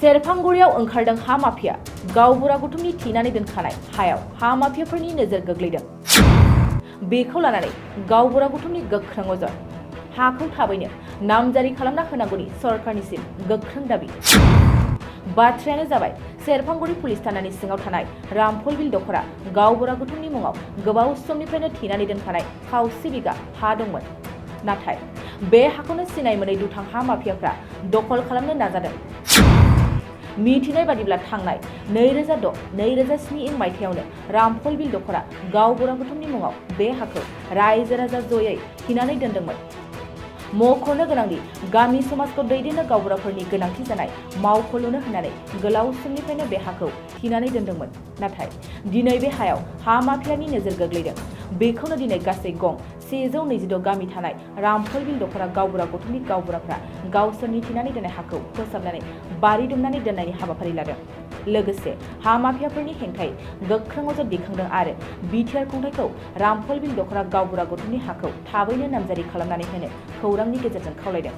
सेरफांगुरियाव ओंखारदों हा माफिया गावबुरा गौतमनि थिनानै दोनखानाय हायाव हा माफियाफोरनि नोजोर गोग्लैदों। बेखौ लानानै गावबुरा गौतमनि गोख्रों अजद हाखौ थाबैनो नामजारि खालामना होनांगौनि सरकारनिसिम गोख्रों दाबि। बाथ्रायानो जाबाय सेरफांगुरि पुलिस थानानि सिङाव थानाय रामफल बिल दखरा गावबुरा गौतमनि मुङाव गोबाव समनिफ्रायनो थिनानै दोनखानाय खावसे बिगा हा दंमोन। नाथाय बे हाखौनो सिनाय मोनै दुथां हा माफियाफ्रा दखल खालामनो नाजादों। मिथिनाय बादिब्ला थांनाय 2006-2007 मायथाइयावनो रामफल बिल दखरा गावबुरा गौतमनि मुङाव बे हाखौ रायजो राजा जयै थिनानै दोनदोंमोन। मख'नो गोनांदि गामि समाजखौ दैदेननो गावबुराफोरनि गोनांथि जानाय मावख' लुनो होननानै गोलाव समनिफ्रायनो बे हाखौ थिनानै दोनदोंमोन। नाथाय दिनै बे हायाव हा माफियानि नोजोर गोग्लैदों। बेखौनो दिनै गासै गं 126 गामि थानाय रामफल बिल दखरा गावबुरा गौतमनि गावबुराफ्रा गावसोरनि थिनानै दोननाय हाखौ फोसाबनानै बारि दुमनानै दोननायनि हाबाफारि लादों। लोगोसे हा माफियाफोरनि हेंथायै गोख्रों अजद दैखांदों आरो बिटिआर खुंथायखौ रामफल बिल दखरा गावबुरा गौतमनि हाखौ थाबैनो नामजारि खालामनानै होनो खौरांनि गेजेरजों खावलायदों।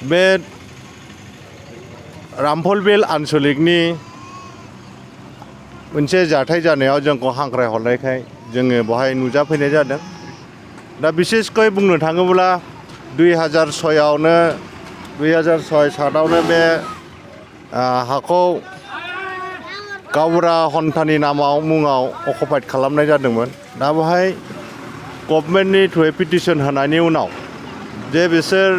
बे रामफल बिल आन्सलिकनि मोनसे जाथाय जानायाव जोंखौ हांख्रायहरनायखाय जोङो बेवहाय नुजाफैनाय जादों। दा बिसेसकै बुंनो थाङोब्ला 2006-2007 बे हाखौ गावबुरा हन्थानि मुङाव अकुपाइड खालामनाय जादोंमोन। दा बेवहाय गभर्नमेन्टनि थ्रुयै पिटिसन होनायनि उनाव जे बिसोर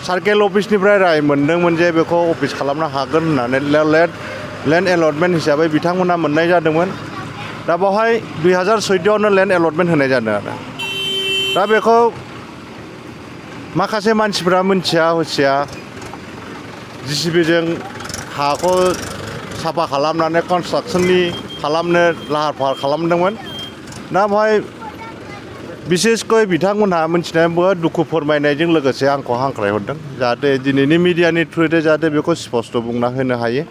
सार्केल अफिसनिफ्राय राय मोनदोंमोन जे बेखौ अफिस खालामनो हागोन होननानै लेन्ड एलटमेन्ट हिसाबै बिथांमोना मोननाय जादोंमोन। दा बेवहाय 2014आवनो लेन्ड एलटमेन्ट होनाय जादों आरो दा बेखौ माखासे मानसिफ्रा मिथिया हसिया जिसिबिजों हाखौ साफा खालामनानै कनस्ट्राक्सननि खालामनो लाहार फाहार खालामदोंमोन। दा बेवहाय बिसेसकै बिथांमोनहा मिथिनाय बहुद दुखु फोरमायनायजों लोगोसे आंखौ हांख्रायहरदों जाहाथे दिनैनि मिडियानि थ्रुयै जाहाथे बेखौ स्पष्ट बुंना होनो हायो।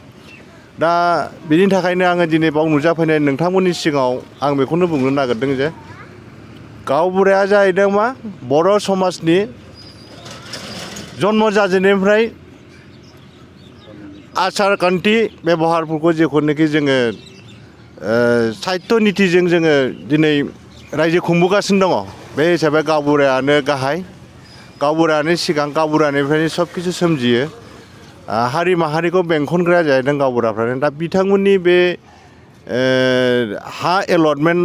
दा बिनि थाखायनो आङो दिनै बाव नुजाफैनाय नोंथांमोननि सिगाङाव आं बेखौनो बुंनो नागिरदों जे गावबुराया जाहैदों मा बर' समाजनि जन्म जाजेननायनिफ्राय आसार खान्थि बेबहारफोरखौ जेखौनोखि जोङो साहित्य नितिजों जोङो दिनै रायजो खुंबोगासिनो दङ। बे हिसाबै गावबुरायानो गाहाय, गावबुरायानो सिगां, गावबुरानिफ्रायनो सब किछु सोमजियो। हारि माहारिखौ बेंखनग्राया जाहैदों गावबुराफ्रानो। दा बिथांमोननि बे हा एलटमेन्ट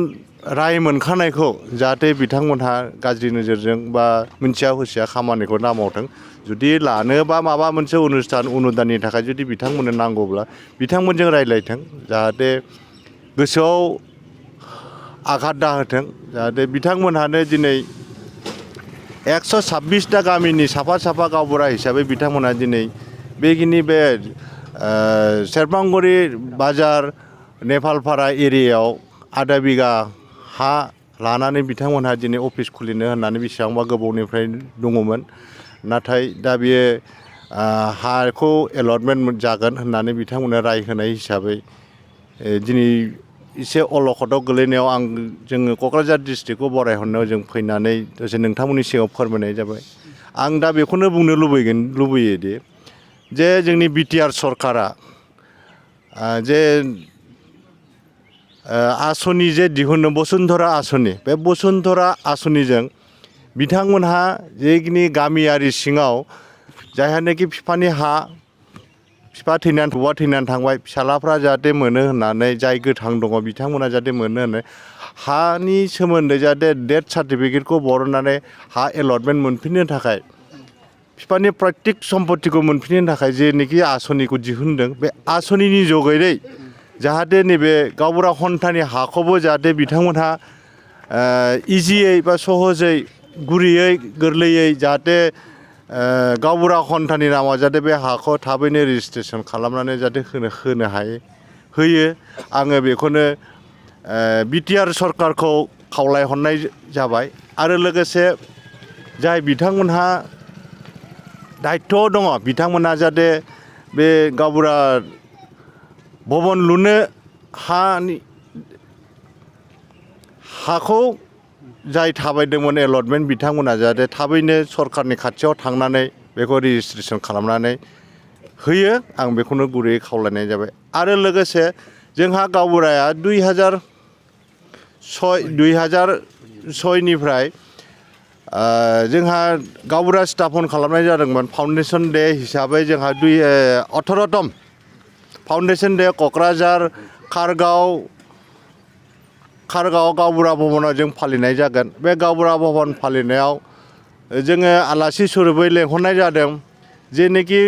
राय मोनखानायखौ जाहाथे बिथांमोनहा गाज्रि नोजोरजों बा मिथिया हसिया खामानिखौ दा मावथों। जुदि लानो बा माबा मोनसे अनुस्थान अनुदाननि थाखाय जुदि बिथांमोननो नांगौब्ला बिथांमोनजों रायज्लायथों, जाहाथे गोसोआव आघात दाहोथों। जाहाथे बिथांमोनहानो दिनै 126टा गामिनि साफा साफा गावबुरा हिसाबै बिथांमोनहा दिनै बेखिनि बे सेरफांगुरि बाजार नेपालपारा एरियायाव आधा बिगा हा लानानै बिथांमोनहा दिनै अफिस खुलिनो होननानै बेसेबांबा गोबावनिफ्राय दङमोन। नाथाय दा बेयो हाखौ एलटमेन्ट जागोन होननानै बिथांमोननो राय होनाय हिसाबै दिनै एसे अलखदाव गोलैनायाव जोङो क'क्राझार डिस्ट्रिक्टखौ बरायहरनायाव जों फैनानै दसे नोंथांमोननि सिगाङाव फोरमायनाय जाबाय। आं दा बेखौनो बुंनो लुबैयोदि जे जोंनि बिटिआर सरकारा जे आसनि जे दिहुनो बसुन्धरा आसनि, बे बसुन्धरा आसनिजों बिथांमोनहा जेखिनि गामियारि सिङाव जायहानोखि बिफानि हा, बिफा थैनानै बबा थैनानै थांबाय, फिसालाफ्रा जाहाथे मोनो होननानै जाय गोथां दङ बिथांमोना जाहाथे मोनो होननानै हानि सोमोन्दै जाहाथे डेथ सार्टिफिकेटखौ बरननानै हा एलटमेन्ट मोनफिननो थाखाय बिफानि प्रयटेक सम्पतिखौ मोनफिननो थाखाय जेनोखि आसनिखौ दिहुनदों, बे आसनिनि जगैयै जाहाथे नैबे गावबुरा हन्थानि हाखौबो जाहाथे बिथांमोनहा इजियै बा सहजै गुरैयै गोरलैयै जाहाथे गावबुरा हन्थानि नामाव जाहाथे बे हाखौ थाबैनो रेजिस्ट्रेसन खालामनानै जाहाथे होनो होयो। आङो बेखौनो बिटिआर सरकारखौ खावलायहरनाय जाबाय। आरो लोगोसे जाय बिथांमोनहा दायित्थ' दङ बिथांमोनहा जाहाथे बे गावबुरा भबन लुनो हाखौ जाय थाबायदोंमोन एलटमेन्ट बिथांमोनहा जाहाथे थाबैनो सरकारनि खाथियाव थांनानै बेखौ रेजिस्ट्रेसन खालामनानै होयो आं बेखौनो गुरैयै खावलायनाय जाबाय आरो लोगोसे जोंहा गावबुराया 2006निफ्राय जोंहा गावबुरा स्थापन खालामनाय जादोंमोन फाउन्डेसन डे हिसाबै जोंहा 18तम फाउन्डेसन डे क'क्राझार खारगाव गावबुरा भबनाव जों फालिनाय जागोन बे गावबुरा भबन फालिनायाव जोङो आलासि सुरुबै लेंहरनाय जादों जेनोखि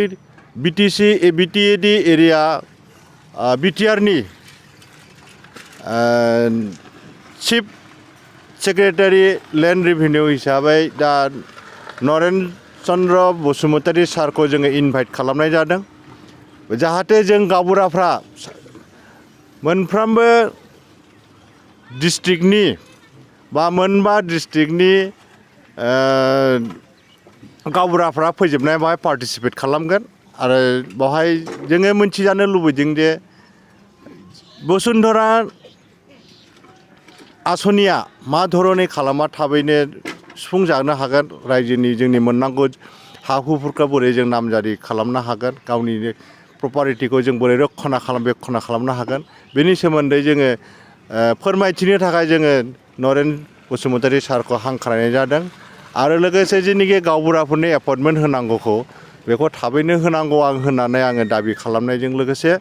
बिटिएडि एरिया बिटिआरनि चिफ सेक्रेटारि लेन्ड रेभिनिउ हिसाबै दा नरेन चन्द्र बसुमतारी सारखौ जोङो इनभाइट खालामनाय जादों जाहाथे जों गावबुराफ्रा मोनफ्रोमबो डिस्ट्रिक्टनि बा मोनबा डिस्ट्रिक्टनि गावबुराफ्रा फैजोबनाय बाहाय पार्टिसिपेट खालामगोन आरो बावहाय जोङो मोनथिजानो लुबैदों जे बसुन्धरा आसनिया मा धरनै खालामा थाबैनो सुफुंजानो हागोन रायजोनि जोंनि मोननांगौ हा हुफोरखौ बोरै जों नामजारि खालामनो हागोन गावनि प्रपार्टिखौ जों बोरै रक्षना खालामनो हागोन बेनि सोमोन्दै जोङो फोरमायथिनो थाखाय जोङो नरेन बसुमतारी सारखौ हांख्रायनाय जादों आरो लोगोसे जेनोखि गावबुराफोरनि एपइन्टमेन्ट होनांगौखौ बेखौ थाबैनो होनांगौ होननानै आङो दाबि खालामनायजों लोगोसे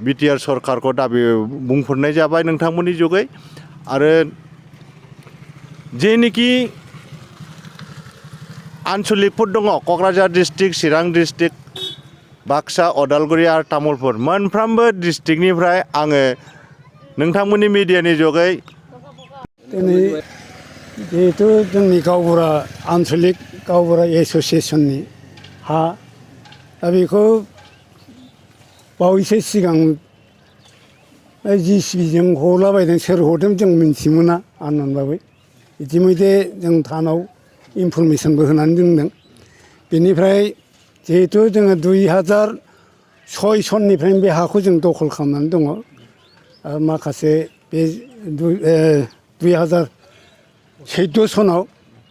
बिटिआर सरकारखौ दाबि बुंफोरनाय जाबाय नोंथांमोननि जुगै आरो जेनोखि आन्चलिकफोर दङ क'क्राझार डिस्ट्रिक्ट चिरां डिस्ट्रिक्ट बाक्सा अदालगुरि आरो तामुलपुर मोनफ्रोमबो डिस्ट्रिक्टनिफ्राय आङो नोंथांमोननि मिडियानि जुगै दिनै जिहेथु जोंनि गावबुरा आन्चलिक गावबुरा एस'सियेसननि हा दा बेखौ बावैसो सिगां जिसिबिजों हरलाबायदों सोर हरदों जों मिन्थि मोना आननानैबाबो इतिमयधे जों थानाव इनफरमेसनबो होनानै दोनदों बेनिफ्राय जिहेथु जोङो 2006 सननिफ्रायनो बे हाखौ जों दखल खालामनानै दङ आरो माखासे बे 2014 सनाव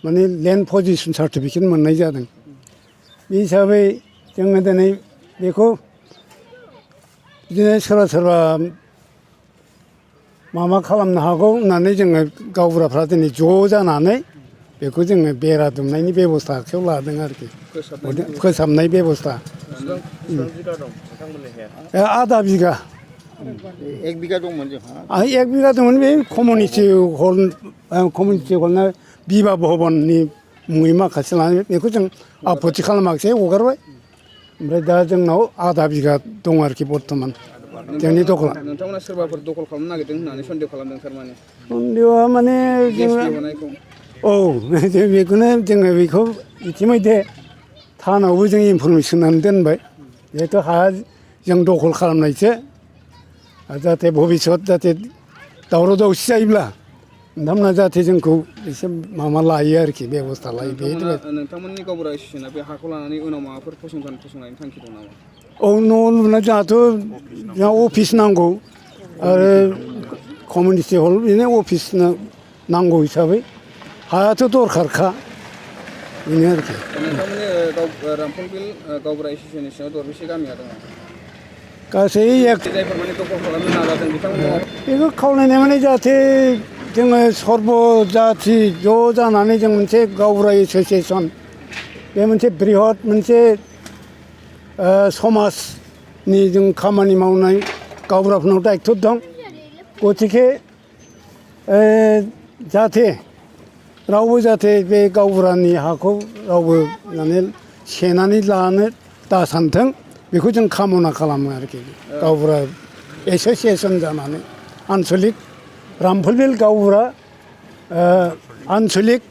माने लेन्ड पजिशन सार्टिफिकेट मोननाय जादों बे हिसाबै जोङो दिनै बेखौ बिदिनो सोरबा माबा खालामनो हागौ होननानै जोङो गावबुराफ्रा दिनै ज' जानानै बेखौ जोङो बेरा दुमनायनि बेब'स्था आखायाव लादों आरोखि फोसाबनाय बेब'स्था आधा बिगा 1 बिगा दंमोन जोंहा 1 बिगा दंमोन बे कमिउनिटि हलना बिभा भबननि मुङै माखासे लानानै बेखौ जों आपत्ति खालामाखिसै हगारबाय ओमफ्राय दा जोंनाव आधा बिगा दं आरोखि बर्थमान जोंनि दखला नोंथांमोना सोरबाफोर दखल खालामनो नागिरदों होननानै सन्देह खालामदों थारमाने सन्देहआ माने औ बेखौनो जोङो बेखौ इतिमयधे थानावबो जों इनफरमेसन होनानै दोनबाय जिहेथु हाया जों दखल खालामनायसो जाहाथे भबिसत जाहाथे दावराव दावसि जायोब्ला नोंथांमोना जाहाथे जोंखौ एसे माबा लायो आरोखि बेब'स्था लायो नोंथांमोननि गावबुरा एस'सियेसना बे हाखौ लानानै उनाव माबाफोर फसंनायनि थांखि दं नामा औ न' लुना जोंहाथ' जोंहा अफिस नांगौ आरो कमिउनिटि हल बिदिनो अफिस नांगौ हिसाबै हायाथ' दरखारखा बेनो आरोखि नोंथांमोननि रामफलबिल गावबुरा एस'सियेसननि सिङाव दरबेसे गामिया दङ गासै जायफोर माने दखल खालामनो नाजादों बिथांमोना बेखौ खावलायनाय माने जाहाथे जोङो सर्ब जाथि ज' जानानै जों मोनसे गावबुरा एस'सियेसन बे मोनसे बृहत मोनसे समाजनि जों खामानि मावनाय गावबुराफोरनाव दायित्व दं गतिके जाहाथे रावबो जाहाथे बे गावबुरानि हाखौ रावबो माने सेनानै लानो दासानथों बेखौ जों कामना खालामो आरोखि गावबुरा एस'सियेसन जानानै आन्चलिक रामफलबिल गावबुरा आन्चलिक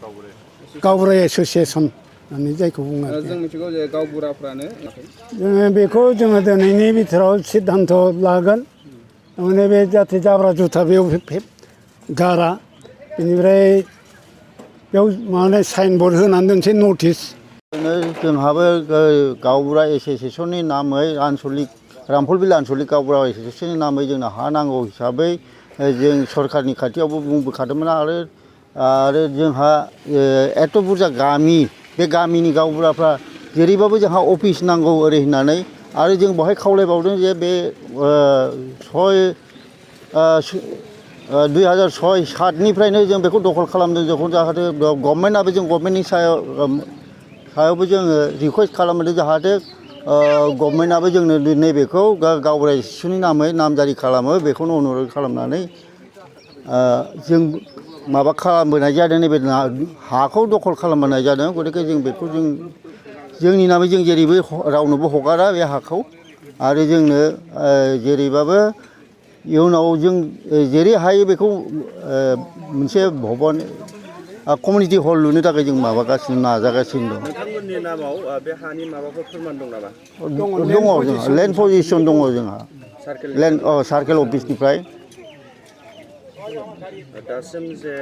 गावबुरा एस'सियेसन होननानै जायखौ बुङो जों मिथिगौ जे गावबुराफ्रानो जोङो बेखौ जोङो दिनैनि बिथोराव सिद्धान्त लागोन माने बे जाहाथे जाब्रा जुथा बेयाव गारा बेनिफ्राय बेयाव माने साइनबर्ड होनानै दोनसै नटिस जोंहाबो गावबुरा एस'सियेसननि नामै आन्चलिक रामफलबिल आन्चलिक गावबुरा एस'सियेसननि नामै जोंनो हा नांगौ हिसाबै जों सरकारनि खाथियावबो बुंबोखादोंमोन आरो जोंहा एथ' बुरजा गामि बे गामिनि गावबुराफ्रा जेरैबाबो जोंहा अफिस नांगौ ओरै होननानै आरो जों बेवहाय खावलायबावदों जे बे 2006-07निफ्रायनो जों बेखौ दखल खालामदों जों जाहाथे गभर्नमेन्टआबो जों गभर्नमेन्टनि सायावबो जोङो रिकुवेस्ट खालामदों जाहाथे गभर्नमेन्टआबो जोंनो नैबेखौ गावबुरा एसोसिएसननि नामै नामजारि खालामो बेखौनो अनुरद खालामनानै जों माबा खालामबोनाय जादों नैबे हाखौ दखल खालामबोनाय जादों गतिके जों बेखौ जोंनि नामै जों जेरैबो रावनोबो हगारा बे हाखौ आरो जोंनो जेरैबाबो इयुनाव जों जेरै हायो बेखौ मोनसे भबन कमिउनिटि हल लुनो थाखाय जों माबागासिनो नाजागासिनो दं। नोंथांमोननि नामाव बे हानि माबाफोर फोरमान दं नामा? दङ जोंहा लेन्ड पजिसन दङ जोंहा लेन्ड सार्केल अफिसनिफ्राय दासिम जे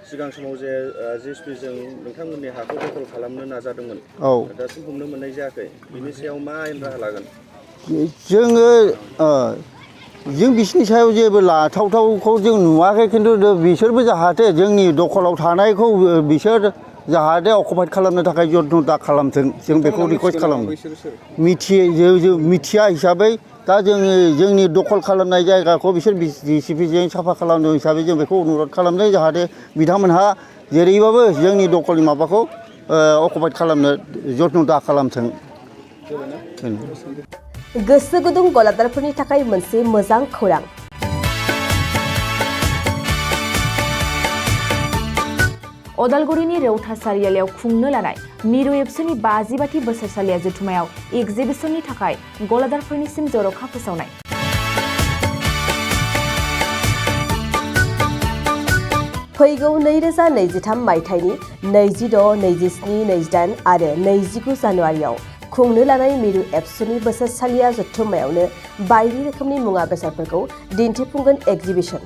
सिगां समाव जे जिएसपिजों नोंथांमोननि हाखौ दखल खालामनो नाजादोंमोन दासिम हमनो मोननाय जायाखै बिनि सायाव मा आयेन राहा लागोन? जों बिसोरनि सायाव जेबो लाथावथावखौ जों नुवाखै खिन्थु बिसोरबो जाहाथे जोंनि दखलाव थानायखौ बिसोर जाहाथे अकुपाइड खालामनो थाखाय जत्न दा खालामथों जों बेखौ रिकुवेस्ट खालामो मिथिया हिसाबै दा जोंनि दखल खालामनाय जायगाखौ बिसोर डिसिपिजों साफा खालामदों हिसाबै जों बेखौ अनुरद खालामदों जाहाथे बिथांमोनहा जेरैबाबो जोंनि दखलनि माबाखौ अकुपाइड खालामनो जत्न दा खालामथों। गोसो गुदुं गलादारफोरनि थाखाय मोनसे मोजां खौरां। अदालगुरिनि रौता सारियालियाव खुंनो लानाय मिरु एबसुनि 50 बोसोरसालिया जथुमायाव एक्जिबिसननि थाखाय गलादारफोरनिसिम जर'खा फोसावनाय। फैगौ 2023 मायथाइनि 26, 27, 28 आरो 29 जानुवारियाव खुंनो लानाय मिरु एबसुनि बोसोरसालिया जथुम्मायावनो बायदि रोखोमनि मुवा बेसादफोरखौ दिन्थिफुंगोन एक्जिबिसन।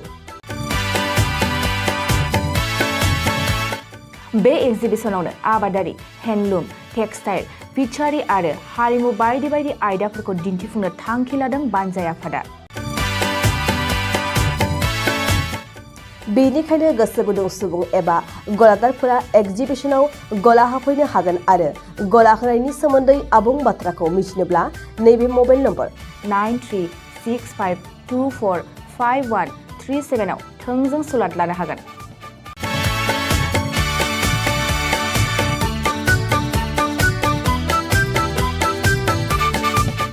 बे एक्जिबिसनावनो आबादारि, हेन्डलुम, टेक्सटाइल, फिचारि आरो हारिमु बायदि बायदि आयदाफोरखौ दिन्थिफुंनो थांखि लादों बानजाय आफादा। बेनिखायनो गोसो गुदुं सुबुं एबा गलादारफोरा एक्जिबिसनाव गला हाफैनो हागोन आरो गला होनायनि सोमोन्दै आबुं बाथ्राखौ मिथिनोब्ला नैबे मबाइल नम्बर 9365245137 आव थोंजों सुलाद लानो हागोन।